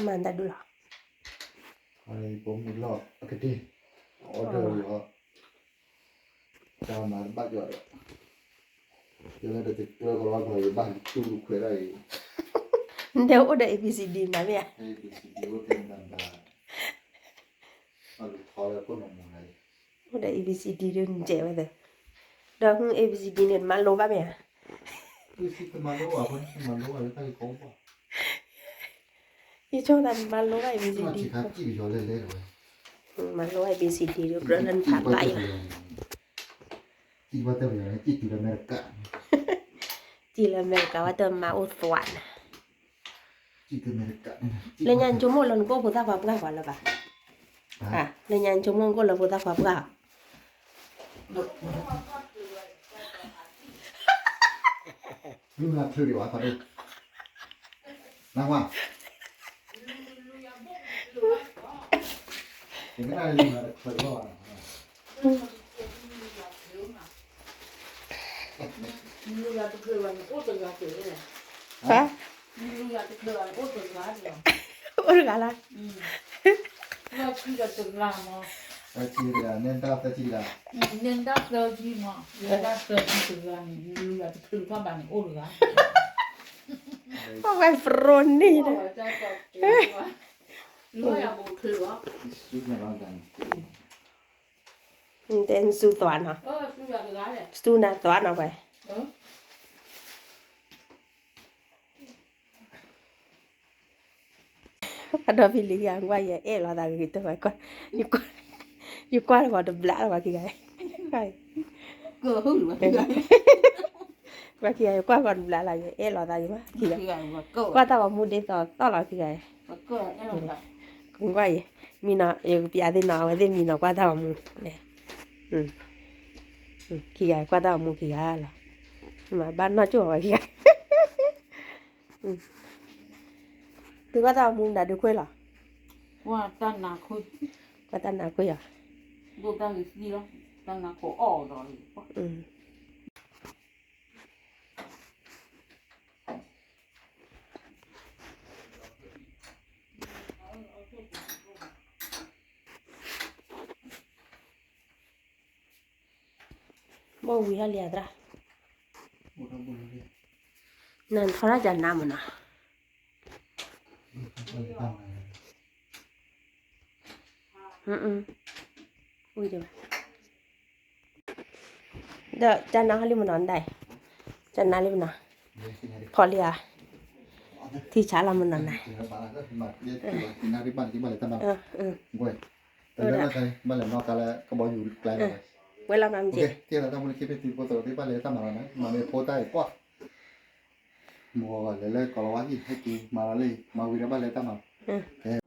မၤတၢ်ဒုလီၤ. ပိာ်မုၣ်လီၢ်အကတ့ၢ်, အီၣ်ဒၢးလီၤ, တၢ်မၤတဘၣ်ကီးဒီး, ယလၢတကျၢကလီကလီ ယဘၣ်တူၢ်ခွဲးဒၣ်အံၤ, နတဲအိၣ်ဒီး A B C D နၤမ့ၢ်ဧါ, အိၣ်ဒီး A B C D ဒုနကဲးဝဲသ့, ဒီး A B C D န့ၣ် မၤလိဘၣ်မ့ၢ်ဧါ, ယဆိကမိၣ်မၤလိဘၣ် A B C D, မၤလိဘၣ် A B C D ဒု ကြၢးလၢနဖးဘၣ်အံၤလီၤ. စံၣ်လၢအမဲရကၤဝဲတမၤအိၣ်သွးနၤ, လၢညါနဆိကမိၣ်လၢနကအိၣ်ဖိသၣ်ခွါပှၢ်ပှၤလၢၤဘၣ်, လၢညါနဆိကမိၣ်နကအိၣ်လၢဖိသၣ်ခွါပှၢ်ဧါ, နဝါ အိၣ်တဂၤလၢ, အဝဲပရိန့ၣ်ဒီး, တဲနစူသွးနီၤ, စူနၤသွးနီၤဝဲ, အဒီဖံလံၤယၤကွၢ် ယအဲၣ်လီၤသးဂ့ၤတဝဲ, ယကွၢ်ဂီၤတဘျါလီၤဝဲခံဂၤ, ဝဲခံဂၤ ယကွၢ်ဂီၤတဘျါလီၤ ယအဲၣ်လီၤသးဂ့ၤမးခံဂၤ, ကွၢ်တၢ်ဂီၤမူဒ်သိးသီၣ်လီၤခံဂၤ, ကွၢ်အံၤ, မံနီၤ ယကပျးသ့ၣ်နီၤ အဝဲသ့ၣ်မံနီၤ ကွၢ်တၢ်ဂီၤမူ, ခံဂၤ ကွၢ်တၢ်ဂီၤမူခံဂၤလီၤ, မၤဘၣ်နီၢ်ကၠိၣ်ဝဲခံဂၤ, သုကွၢ်တၢ်ဂီၤမူမနုၤဒုးခွ့လီၤ, ကွၢ်တၢ်နါခွ့ယၤ, တၢ်နါခိၣ်အီၣ်ဒီး ဘၣ်ဝံၤဟဲလံအသရၣ်, နထီရၣ်ကနါမနီၤ, ဒီးကနါဟီလံမနီၤဒၣ်, ကနါလံမနီၤ, ဖီလံဧါ, ထံဆါလီၤမနီၤနၤ, ဝဲလီၤမးမ့ၢ်က့, မ့ၢ်ဖိတၢ်အံၤကွၢ်, မ့ၢ်ဝဲလဲၤလၢကီၢ်လီၤဝါဟံၣ် ဟဲက့ၤမၤလီၤလၢ မၤဝံၤဒီးဘၣ်လဲၤတၢ်မၤလီၤ, ကဲ